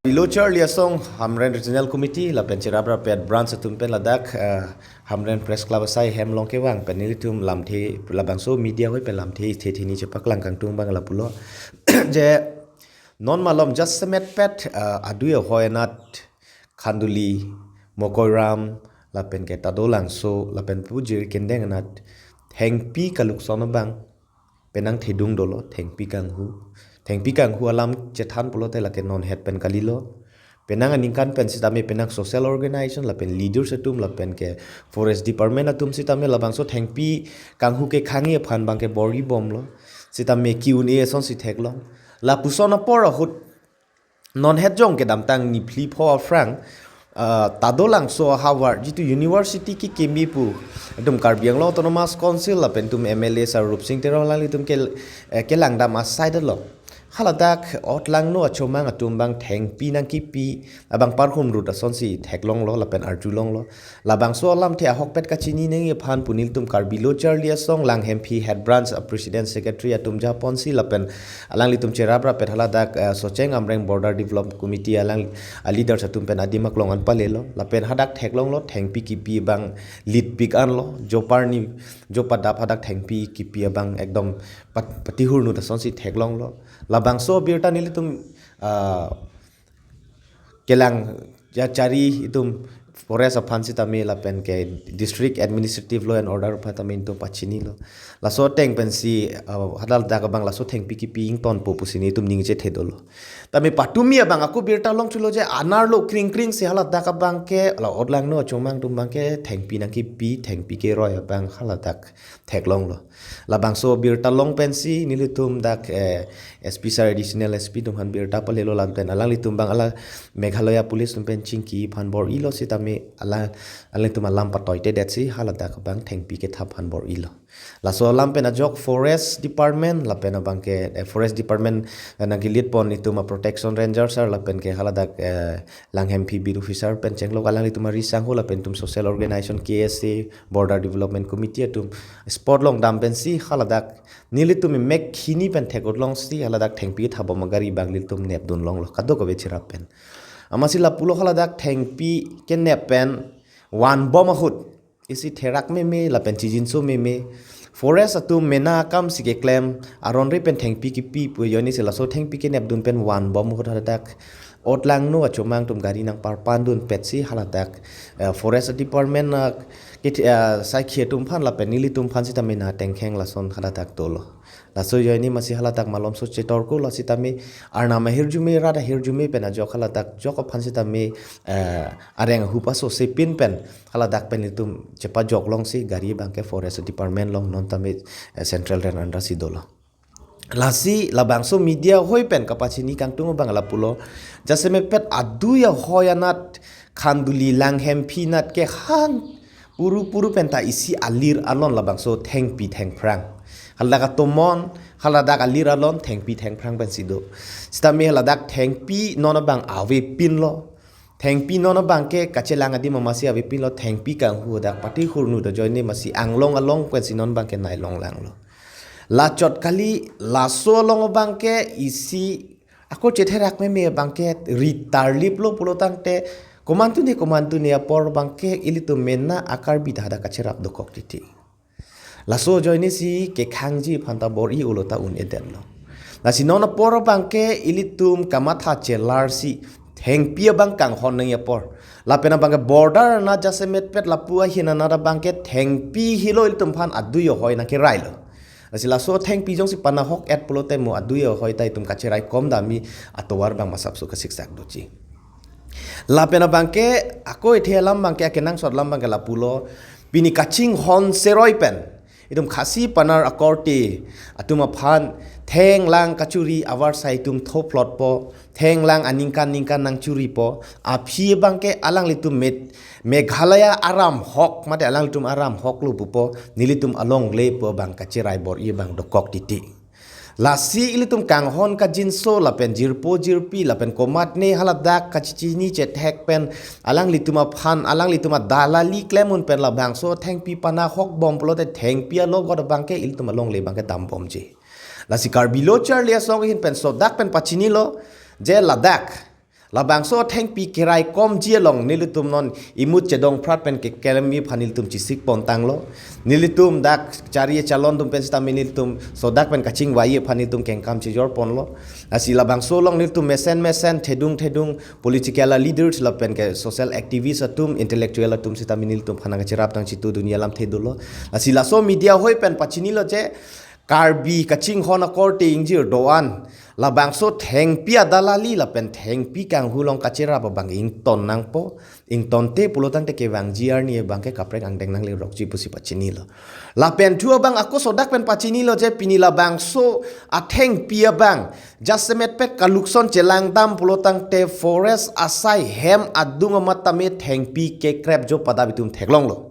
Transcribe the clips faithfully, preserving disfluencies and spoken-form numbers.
Below Charli Asong Hamren Regional Committee lapen cherap rapet branch atum pen ladak, eh, Hamren Press Club asai hem along kevang pen nelitum lamthe labangso media hoi pen lamthe the thini chepaklang kangtung abang lapulo. Je non malom jasemetpet, eh, adui ahoi anat Khanduli, Mokoiram, lapen ke Tadolangso, lapen pu Jirikindeng anat thengpi kalukson abang penang thedung dolo, thengpi kanghu. Thengpi kanghu alam chethan pulote lake nonhet pen kalilo. Penang aningkan pen sitame penang social organization lapen leaders atum lapen ke forest department atum sitame labangso thengpi kanghu kekhangji aphan abang ke bor-i bomlo. Sitame Q and A asonsi theklong. Lapuson apor ahut nonhet jong kedamtang niphli pho aphrang, ah, Tadolangso ahavar jitu university kekimi pu, etum Karbi Anglong Autonomous Council lapen etum M L A Sir Rupsing Teron alanglitum ke, eh, kelangdam asai dolo. Haladak Otlangno achomang atum abang thengpi nangkipi abang parhum rut asonsi theklonglo lapen arjulonglo. Labangso alamthe ahokpet kachini nangji aphan pu nelitum Karbi Lo Charli Asong Langhemphi Head Branch a President Secretary atum japonsi lapen alanglitum cherap rapet haladak, eh, Socheng Amreng Border Development Committee alang, ah, leaders atum pen adim aklong an palelo. Lapen hadak theklonglo thengpi kipi abang litpik anlo, jopar ni jopadap hadak thengpi kipi abang ekdom pat-, patihur nu asonsi theklonglo. Labangso abirta nelitum, ah, kelang ya chari itum forest aphan sitame lapen ke district administrative law and order aphan tame itum pachinilo. Laso ateng pensi, uh, haladak abang laso thengpi kipi ingtonpo pusi nelitum ningje thedolo. Tame patumi abang ako birta longchulo je anerlo kring kring si haladak abang ke la Otlangno achomang atum abang ke thengpi nangkipi thengpi keroi abang haladak theklonglo. Labangso birta long pensi nelitum dak, eh, S P sir, additional S P atum aphan birta palelo lapen alanglitum abang ala Meghalaya Police atum pen chingki aphan bor-ilo sitame ala, alanglitum alam patoitedetsi haladak abang thengpi kethap aphan bor-ilo. Laso alam pen ajok forest department lapen abang ke, eh, forest department, eh, nangkelit pon itum a protection ranger sir lapen ke haladak, eh, Langhemphi beat officer pen chenglok alanglitum ari sangho lapen itum social organization K S A, Border Development Committee atum spot along dam pensi haladak nelitum mek khini pen thekot longsi haladak thengpi thabom agari abang nelitum nepdun longlo kadokave cherap pen. Amatsi lapulo haladak thengpi kenep pen vanbom ahut isi therak meme lapen chijinso meme. Forest atum mena akam si keklem aron re pen thengpi kipi pu ajoine si laso thengpi kenepdun pen vanbom ahut haladak Otlangno achomang atum gari nangparpandun petsi haladak, eh, forest department na kit-, eh, saikhi atum aphan lapen nelitum aphan sitame na tengkheng lason haladak dolo. Laso ajoine amatsi haladak malomso chetorko la sitame arnam ahirjume rat ahirjume pen ajok haladak jok aphan sitame, eh, areng ahup aso sepin pen haladak pen itum chepajok longsi gari abang ke forest department along non tame, eh, central rent under si dolo. Lasi labangso media hoi pen kapachini kangtung abang lapulo. Jasemetpet adui ahoi anat Khanduli Langhemphi anat ke han puru puru penta isi alir alon labangso thengpi thengphrang. Haladak atomon, haladak alir alon thengpi thengphrang pensi do. Sitame haladak thengpi non abang avepinlo. Thengpi non abang ke kachelang adim amatsi avepinlo thengpi kanghu dak patihur nu ajoine amatsi anglong along pensi non abang ke nailonglanglo. Lachot kali laso along abang ke isi ako chetherak meme abang ke ritarliplo pulo tangte komantu ne komantu ne apor abang ke ilitum mena akarbi ta hadak kacherap dokok titi. Laso ajoine si kekhangji aphanta bor-i ulo ta un-edetlo. Lasi non apor abang ke ilitum kamatha chelar si thengpi abang kanghon nangji apor. Lapen abang ke border na jasemetpet lapu ahin anat abang ke thengpi helo ilitum aphan adui ahoi nangkerailo. Lasi laso thengpi jongsi panahok-et pulote mo adui ahoi ta itum kacheraikom dami atovar abang masapso kasiksak doji. Lapen abang ke ako ithe alam abang ke akenangsot alam abang ke lapulo. Pini kachinghon seroi pen itum Khasi Panar akorte atum aphan thenglang kachuri avarsai itum thophlotpo, thenglang aningkan ningkan nangchuripo, aphi abang ke alanglitum met Meghalaya aram hok mate alanglitum aram hok lo pupo, nelitum alongle pu abang kacherai bor-i abang dokok titi. Lasi ilitum kanghon kajinso lapen jirpo jirpi lapen komatne haladak kachechini chethek pen alanglitum aphan alanglitum adalali klemdun pen labangso thengpi panahok bom pulote thengpi alogot abang ke ilitum alongle abang ke dambomji. Lasi Karbi Lo Charli Asong ahin pen sodak pen pachinilo je ladak Labangso athengpi keraikomji along nelitum non imut chedongphrat pen keklem aphan nelitum chisik pontanglo. Nelitum dak chari chalon atum pen sitame nelitum sodak pen kachingvai aphan nelitum kengkam chejor ponlo. Lasi labangso along nelitum mesen mesen thedung thedung political leaders lapen ke social activist atum, intellectual atum sitame nelitum aphan nangkacheraptang chitu dunia lamthe dolo. Lasi laso media ahoi pen pachinilo je Karbi kachinghon akorte ingjir do-an labangso thengpi adalali lapen thengpi kanghu along kacherap abang ington nangpo, ingtonte pulotangte kevangji arni abangke kaprek angdeng nanglerokji pusi pachinilo. Lapen thu abang ako sodak pen pachinilo je pini labangso athengpi abang jasemet pet kalukson chelangdam pulotangte forest asai hem adung amat tame thengpi kekrepjo pu adap itum theklonglo.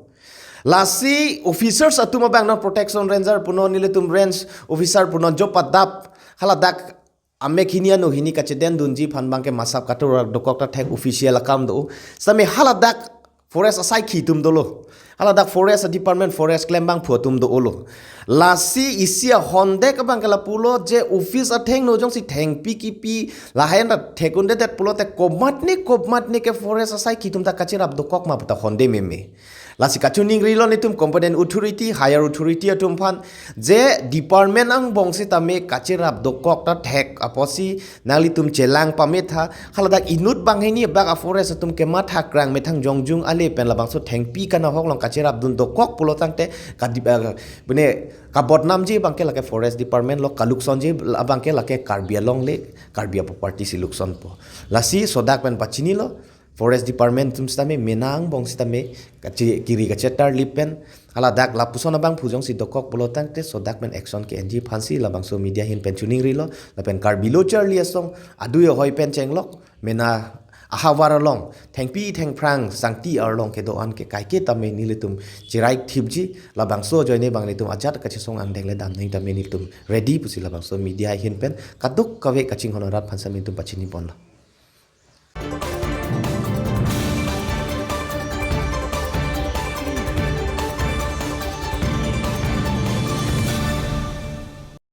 Lasi officers atum abang non protection ranger punon, nelitum range officer punon, jo pu adap haladak amek hini ano hini kachedendunji aphan abangke masap katur dokok ta thek official akam do. Sitame haladak forest asaikhi atum dolo. Haladak forest department forest klembangphu atum dolo. Lasi isi ahondek abangke lapulo je office athengno jongsi thengpi kipi lahen ta thek-un-edet pulote komatne komatne ke forest asaikhi atum ta kacherap dokok ma pu ta honde meme. Lasi kachiningrilo nelitum competent authority, higher authority atum aphan je department angbong sitame kacherap dokok ta thek apotsi nanglitum chelang pametha, haladak inut banghini bak a forest atum kematha krang methang jongjung ale pen labangso thengpi kanahok along kacherapdun dokok pulotangte kadip, eh, bene kabodnamji abangke lake forest department lo, kaluksonji abangke lake Karbi along le, Karbi aproperty si luksonpo. Lasi sodak pen pachinilo, forest department atum sitame mena angbong sitame kache kiri kachetarlip pen haladak lapuson abangphu jongsi dokok pulotangte sodak pen action ke-enji aphansi labangso media ahin pen chiningrilo. Lapen Karbi Lo Charli Asong adui ahoi pen chenglok mena ahavar along thengpi thengphrang sangti arlong kedo-an ke kaike tame nelitum cherai thipji, labangso ajoine abang nelitum ajat kachesong angdeng le damnang tame nelitum ready pusi labangso media ahin pen kadokave kachinghon arat aphan sitame nelitum pachini ponlo.